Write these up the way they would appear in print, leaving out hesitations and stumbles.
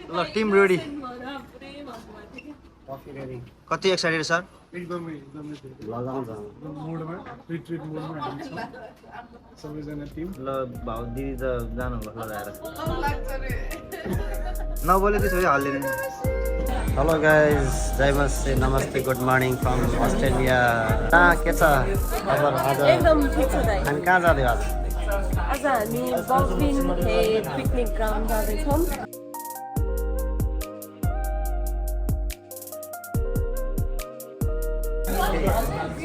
ल team ready कति excited sir एकदमै मोडमा रिट्रिट मोडमा हामी छौँ सबैजना टिम ल भाउ दिदी त जानु होला लगाएर नबोले त्यसो भए हाल्दैन हेलो गाइज जय मस्ते नमस्ते गुड मर्निङ फ्रम अस्ट्रेलिया के छ खबर आज एकदम ठिक छ दाइ हामी कहाँ जाँदै आज आज हामी बक्बिन हेड पिकनिक ग्राउन्ड जाँदैछौँ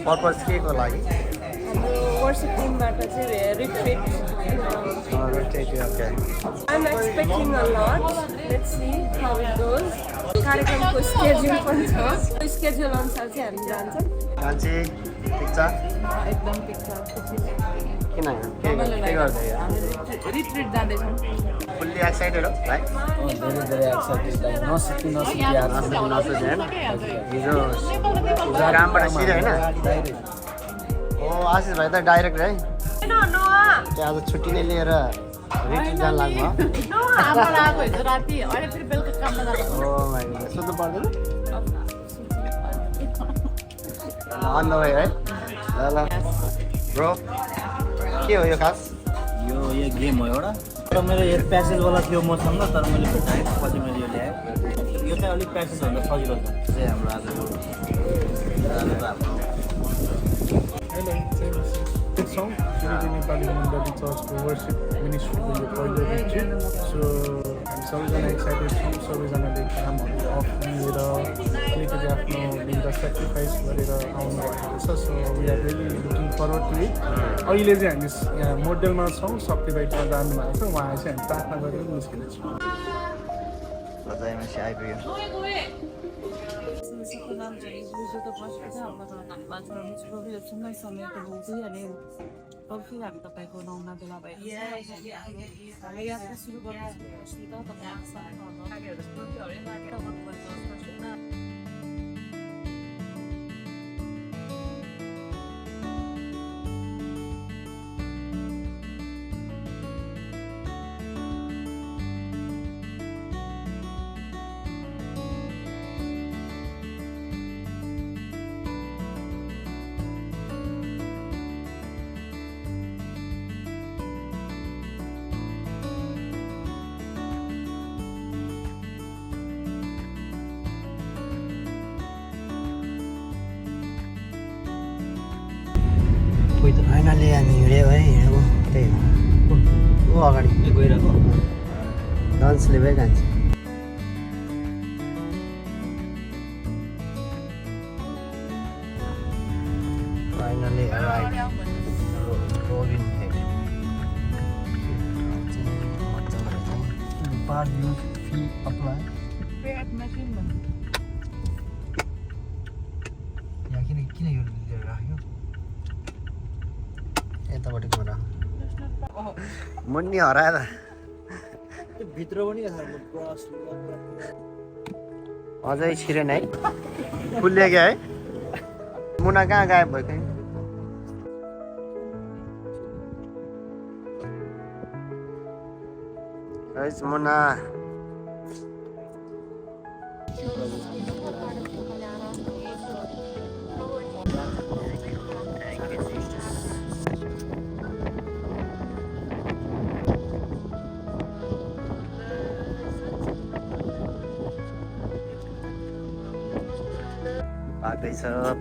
पर्पज के को लागि हाम्रो वर्सिप टिमबाट चाहिँ retreat okay I'm expecting a lot. Let's see how it goes. कार्यक्रमको स्केड्युल पनि छ स्केड्युल अनुसार चाहिँ हामी जान्छौँ मान्छे ठिक छ एकदम ठिक छ किन के गर्दै रिट्रिट जाँदैछौँ फुल्ली एक्साइटेड हो भाइ धेरै एक्साइटेड नसिकी यार हिजो कामबाट सिधै होइन ओ आशिष भाइ त डाइरेक्ट है त्यो आज छुट्टी नै लिएर रिट्रिट जान लाग्नु राति अहिले फेरि बेलुका काममा जाँदा हो भाइ सोध्नु पर्दैन अन्त भाइ है ल ब्रो के हो यो खास यो गेम हो एउटा तर मेरो यो प्यासेजवाला थियो मसँग तर मैले भेटाएँ पछि मैले यो ल्याएँ यो चाहिँ अलिक प्यासेजभन्दा सजिलो छ चाहिँ हाम्रो आजको छौँ किनकि नेपाली मण्डली चर्चको वर्सिप मिनिस्ट्रीको यो पहिलो रिट्रिट सो हामी सबैजना एक्साइटेड छौँ सबैजनाले कामहरू अफ लिएर अलिकति आफ्नो दिनका सेक्रिफाइस गरेर आउनुभएको छ so we are really looking forward to it अहिले चाहिँ हामी यहाँ मोडेलमा छौँ शक्तिबाइटमा जानुभएको छ उहाँ चाहिँ हामी प्रार्थना गरेर निस्किने छौँ आइपुग्यो हामी तपाईँको नौना बेला भएर यात्रा सुरु फाइनली हामी हिँड्यो है हिँडेको त्यही हो अगाडि गइरहेको डन्सले भइ जान्छ finally robin head part you fee apply यहाँ किन यो राख्यो यतापट्टि कुरा मुन्नी हराएर भित्र पनि अझै छिरेन है फुल्यो क्या है मुना कहाँ गायब भयो कहीँ मुना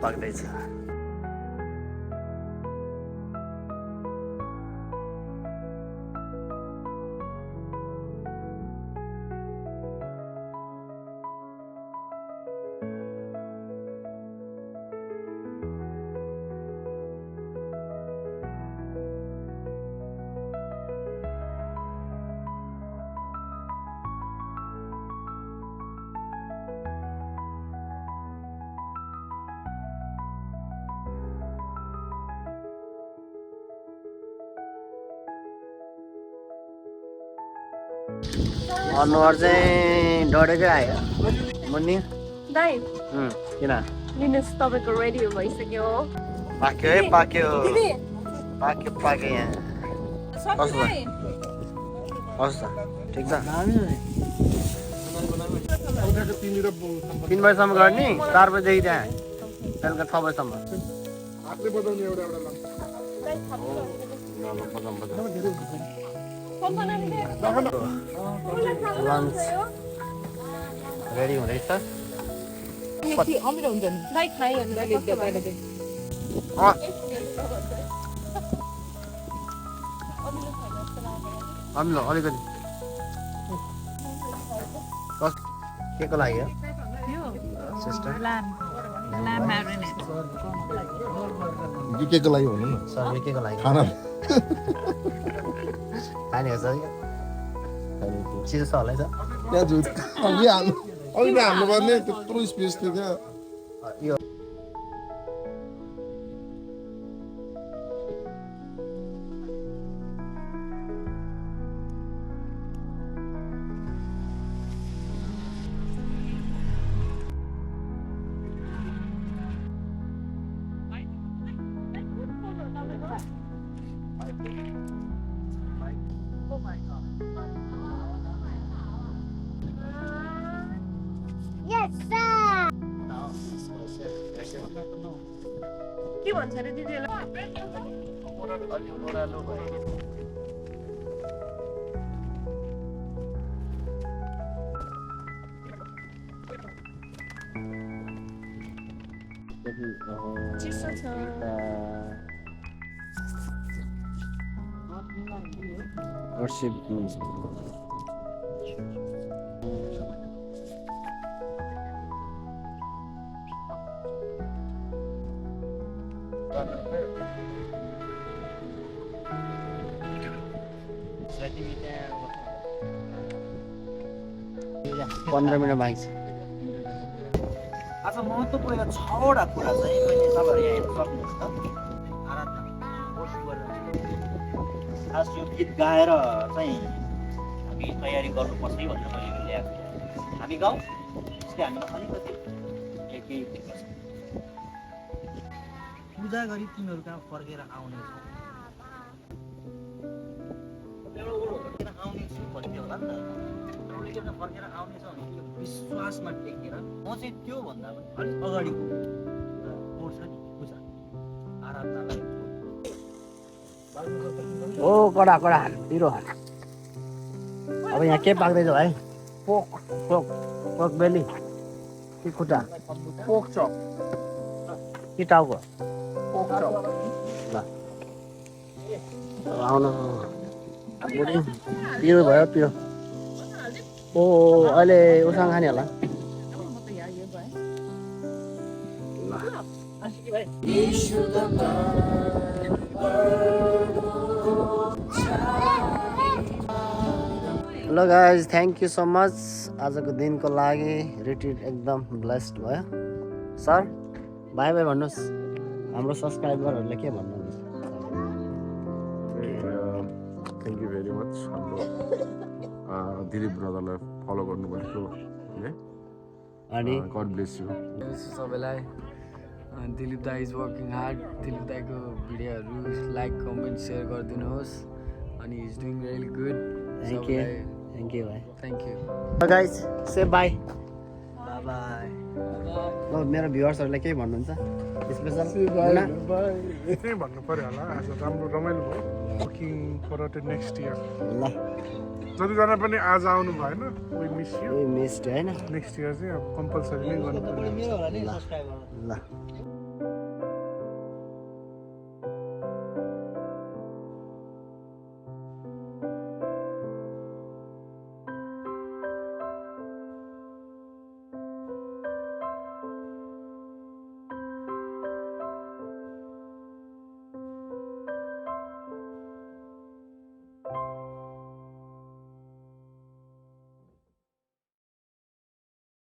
पाक्दैछ अनुहार चाहिँ डढेकै आयो मुन्नी दाइ किन लिनुहोस् तपाईँको रेडी भइसक्यो पाक्यो है पाक्यो दिदी पाक्यो यहाँ कस्तो छ ठिक छ अहिलेको 3 र 3 बजीसम्म गर्ने 4 बजीदेखि त्यहाँ बेलुका 6 बजीसम्म हातले बजाउने एउटा एउटा लन्च रेडी हुँदैछ दाइ खाइहाल्नु अमिलो अलिकति के को लागि हो सिस्टर यो के को लागि भन्नु न सर के को लागि खाना खाने हो सर चिसो छ होला है सर त्यहाँ झुट अघि हाल्नु पर्ने त्यत्रो स्पेस थियो त्यहाँ यो के भन्छ अरे दिदीलाई चिसो छ वर्शिप पन्ध्र मिनट बाँकी छ आज महत्त्वपूर्ण 6वटा कुरा चाहिँ मैले तपाईँहरू यहाँ हेर्न सक्नुहुन्छ आराधना वर्षिप गरेर खास यो गीत गाएर चाहिँ हामी तयारी गर्नुपर्छ है भनेर मैले ल्याएको थिएँ हामी गाउँ त्यसले हामीलाई अलिकति केही पूजा गरी तिमीहरू कहाँ फर्केर आउनेछौ आउनेछु भन्थ्यो होला नि त फर्केर आउनेछ भने त्यो विश्वासमा टेकेर म चाहिँ त्योभन्दा पनि अलिक अगाडिको कोर्स छ नि पूजा आराधनालाई ओ कडा कडा पिरो अब यहाँ के पाक्दैछ भाइ पोक पोक पोक बेली कि खुट्टा पोक चप कि टाउको पोक चप ल आउनु बुढी पिरो भयो पिरो ओ अहिले उसँग खाने होला hello guys thank you so much आजको दिनको लागि रिट्रिट एकदम ब्लेस्ड भयो सर बाई बाई भन्नुहोस् हाम्रो सब्सक्राइबरहरूले के भन्नुहुन्छ थ्याङ्क यू भेरी मच हाम्रो दिलीप ब्रदरलाई फलो गर्नुभएको है अनि गड ब्लेस यु सबैलाई दिलीप दाई इज वर्किङ हार्ड दिलीप दाईको भिडियोहरू लाइक कमेन्ट सेयर गरिदिनुहोस् अनि is doing really good thank you भाइ thank you guys say bye bye ल मेरो भ्युवर्सहरूले केही भन्नुहुन्छ स्पेसल यही भन्नु पर्यो होला आज राम्रो रमाइलो भयो वर्किङ फर नेक्स्ट इयर ल जतिजना पनि आज आउनु भएन वी मिस यु मिस्ड होइन नेक्स्ट इयर चाहिँ अब कम्पलसरी नै गर्नु पर्यो मेरो होला नि सब्सक्राइबर ल